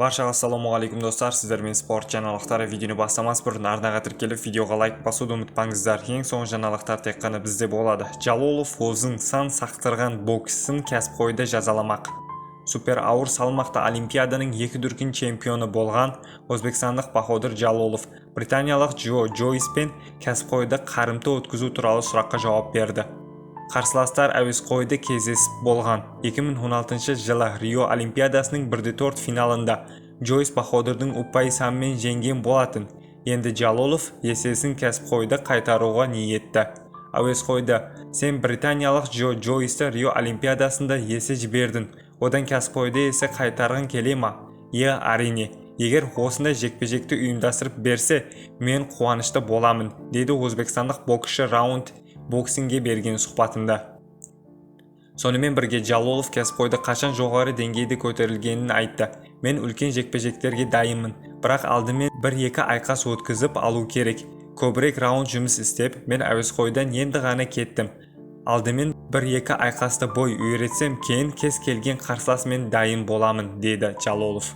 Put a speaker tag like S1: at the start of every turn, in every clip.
S1: Баршаға ассалаумағалейкум, достар! Сіздермен спорт жаңалықтары. Видеоны бастамас бұрын арнаға тіркеліп, видеоға лайк басуды ұмытпаңыздар. Ең соңғы жаңалықтар тек қана бізде болады. Жалолов өзін сан сақтырған боксшысын кәсіпқойда жазаламақ. Супер ауыр салмақта Олимпиаданың екі дүркін чемпионы болған өзбекстандық Баходир Жалолов британиялық Джо Джойспен кәсіпқойда қарымта өткізу туралы сұраққа жауап берді. Қарсыластар әуесқойда кездесіп болған. 2016 жылы Рио Олимпиадасының 1-4 финалында Джойс Баходирдің ұпай санымен жеңген болатын. Енді Жалолов есесін кәсіпқойда қайтаруға ниетті. Әуесқойда сен британиялық Джо Джойсты Рио Олимпиадасында есе жібердің. Одан кәсіпқойда есе қайтарғың келе ма? Иә, әрине. Егер осындай жекпе-жекті ұйымдастырып берсе, мен қуанышты боламын, деді өзбекстандық боксшы Раунд боксингге берген сұхбатында. Сонымен бірге Жалолов кәсіпқойда қашан жоғары деңгейде көтерілгенін айтты. Мен үлкен жекпе-жектерге дайынмын, бірақ алдымен бір-екі айқас өткізіп алу керек. Көбірек раунд жұмыс істеп, мен әуесқойдан енді ғана кеттім. Алдымен бір-екі айқасты бой үйретсем, кейін кез келген қарсыласымен дайын боламын, деді Жалолов.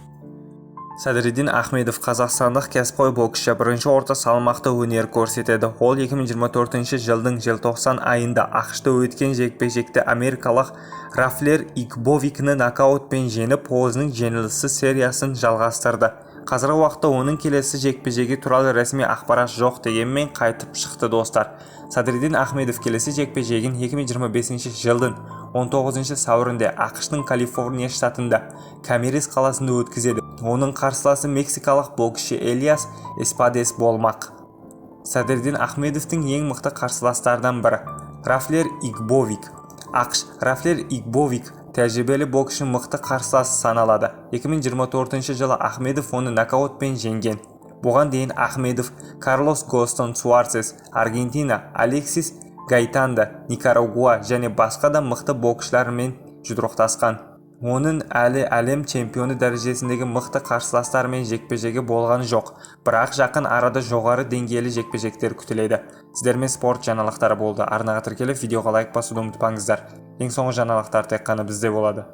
S1: Садриддин Ахмедов, қазақстандық кәсіпқой боксшы, бірінші орта салмақта өнер көрсетеді. Ол 2024 жылдың желтоқсан айында АҚШ-та өткен жекпе-жекте америкалық Рафлер Игбовикні нокаутпен жеңіп, өзінің жеңіліссіз сериясын жалғастырды. Қазіргі уақытта оның келесі жекпе-жегі туралы ресми ақпарат жоқ, дегенмен қайтып шықты, достар. Садриддин Ахмедов келесі жекпе-жегін 2025 жылдың 19 сәуірінде АҚШ-тың Калифорния штатында Камерис қаласында өткізеді. Оның қарсыласы мексикалық боксшы Элиас Эспадес болмақ. Садриддин Ахмедовтің ең мықты қарсыластардан бірі Рафлер Игбовик. АҚШ. Рафлер Игбовик тәжірибелі боксшы, мықты қарсылас саналады. 2024 жылы Ахмедов оны нокаутпен жеңген. Бұған дейін Ахмедов Карлос Гостон Суарес, Аргентина, Алексис Гайтанда, Никарагуа, және басқа да мықты боксшылармен жұдырықтасқан. Оның әлі әлем чемпионы дәрежесіндегі мықты қарсыластармен жекпе-жегі болған жоқ, бірақ жақын арада жоғары деңгейлі жекпе-жектер күтіледі. Сіздермен спорт жаңалықтары болды. Арнаға тіркеліп, видеоға лайк басуды ұмытпаңыздар. Ең соңғы жаңалықтар тек қана бізде болады.